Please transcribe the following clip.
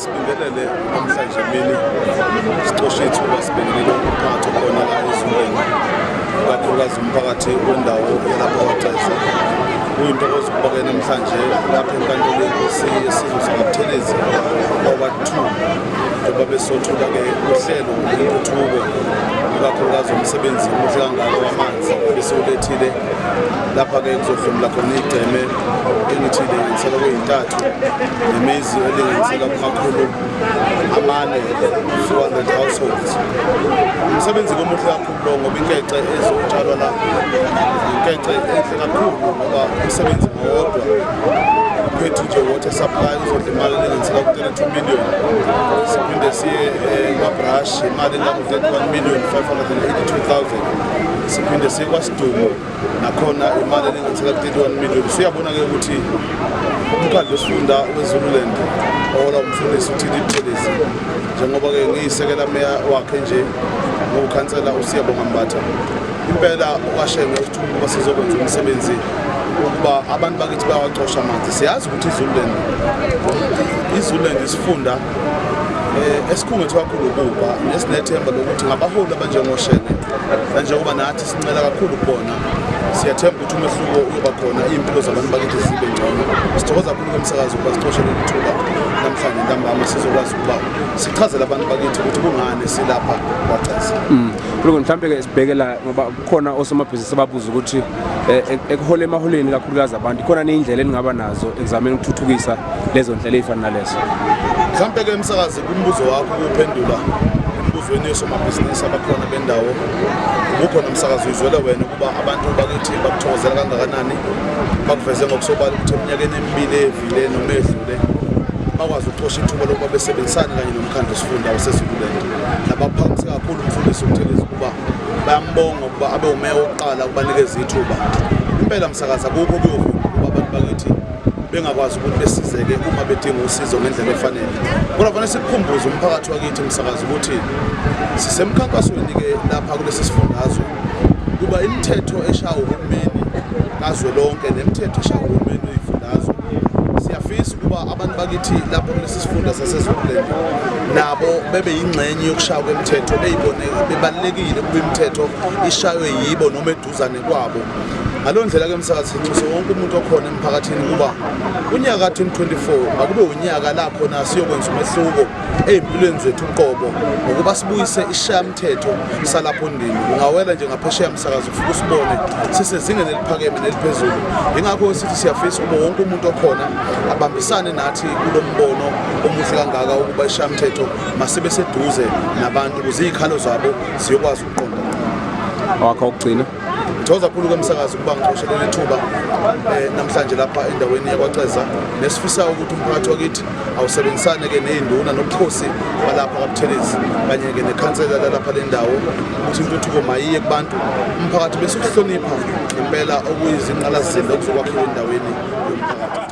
Sibingelele namhlanje emini, sicoshe ithuba sibingelele umphakathi okhona la eZulwini, ikakhulukazi umphakathi wendawo yalapha kwaCeza. Kuyintokozo ukuba-ke namhlanje lapha enkantolo yenkosi yesizwe sakaButhelezi kwa-2, njengoba besothula-ke uhlelo lwentuthuko, ikakhulukazi umsebenzi omuhle kangaka wamanzi besiwulethile lapha-ke kuzohlomula khona igceme engithi linganisela kuyintathu nemizi elinganisela kuma-400, 400 households. Umsebenzi komuhle kakhulu lo, ngoba inkece ezotshalwa la inkece enhle kakhulu, ngoba umsebenzi ngowodwa uphethe nje water supply uzodla imali elinganisela ku-32 million. Siphinde siye kwaBrush, imali engango-31 million 582,000. Siphinde siye kwaSidumo, nakhona imali elinganisela ku-31 million. Siyabona-ke ukuthi umkhandlu wesifunda weZululand ohola umfundisi uTD Buthelezi, njengoba-ke ngiyisekela meya wakhe nje ngokukhansela uSiyabonga Mbatha, impela ukaShenge usithume ukuba sizokwenza umsebenzi ukuba abantu bakithi bayawacosha amanzi. Siyazi ukuthi iZululand isifunda esikhungethwe kakhulu ububha, nesinethemba lokuthi ngabaholi abanjengoShenge, nanjengoba nathi sincela kakhulu kubona, siyathemba ukuthi umehluko uyoba khona, iy'mpilo zabantu bakithi zibe ngcono. Sithokoza kakhulu komsakazi ukuba sicoshe leli thuba namhlanje ntambama, sizokwazi ukuba sichazele abantu bakithi ukuthi kungani silapha kwaCeza. Kuloko mhlawumbe-ke sibheke la, ngoba kukhona osomabhizinisi ababuza ukuthi ekuhola emaholeni kakhulukazi abantu, ikhona ney'ndlela eningaba nazo ekuzameni ukuthuthukisa lezo ndlela ey'fana nalezo? Mhlampe-ke emsakazi, kumbuzo wakho ukuphendula embuzweni yosomabhizinisi abakhona bendawo, ubukhona umsakazi, uyizwele wena ukuba abantu bakithi bakuthokozela kangakanani. Bakuveze ngokusobala ukuthi eminyakeni emibili evile noma edlule bakwazi ukuxosha ithuba lokuba besebenzisane kanye nomkhandlu wesifunda waseZululand, nabaphakamise kakhulu umfundisi uButhelezi ukuba bayambonga ukuba abe umeya wokuqala ukubanikeza ithuba. Impela msakazi, akukho kuyovuma ukuba abantu bakithi bengakwazi ukuthi besizeke uma bedinga usizo ngendlela efanele, kodwa fanele sikukhumbuze umphakathi wakithi msakazi ukuthi sisemkhankasweni-ke lapha kulesi sifundazwe, kuba imithetho eshaya uhulumeni kazwelonke nemithetho eshaya uhulumeni wey'fundazwe. Siyafisa ukuba abantu bakithi lapha kulesi sifunda saseZululand nabo bebe yingxenye yokushaya kwemithetho, beyibone bebalulekile ukuba imithetho ishaywe yibo noma eduzane kwabo. Ngaleyo ndlela-ke msakazi, sinxuse wonke umuntu okhona emphakathini ukuba unyaka ka-2024 makube unyaka la khona siyokwenza umehluko ey'mpilweni zethu uqobo, ngokuba sibuyise ishayamthetho salapho ndini. Ungawela nje ngaphesheya msakazi, ufike usibone sisezingeni eliphakeme neliphezulu. Yingakho sithi siyafisa ukuba wonke umuntu okhona abambisane nathi kulo mbono omuhle kangaka ukuba ishayamthetho masibe seduze nabantu ukuze iy'khalo zabo ziyokwazi ukuqonda. Wakho okugcina? Ngithokoza kakhulu kwemsakazi ukuba ngixoshe leli thuba namhlanje lapha endaweni yakwaCeza, nesifisayo ukuthi umphakathi wakithi awusebenzisane-ke ney'nduna nobukhosi balapha kaButhelezi kanye-ke nekhansela lalapha le ndawo, ukuthi intuthuko mayiye kubantu, umphakathi bese ukuhlonipha ngempela okuyizinqalasizinda okuzokwakhiwa endaweni yomphakathi.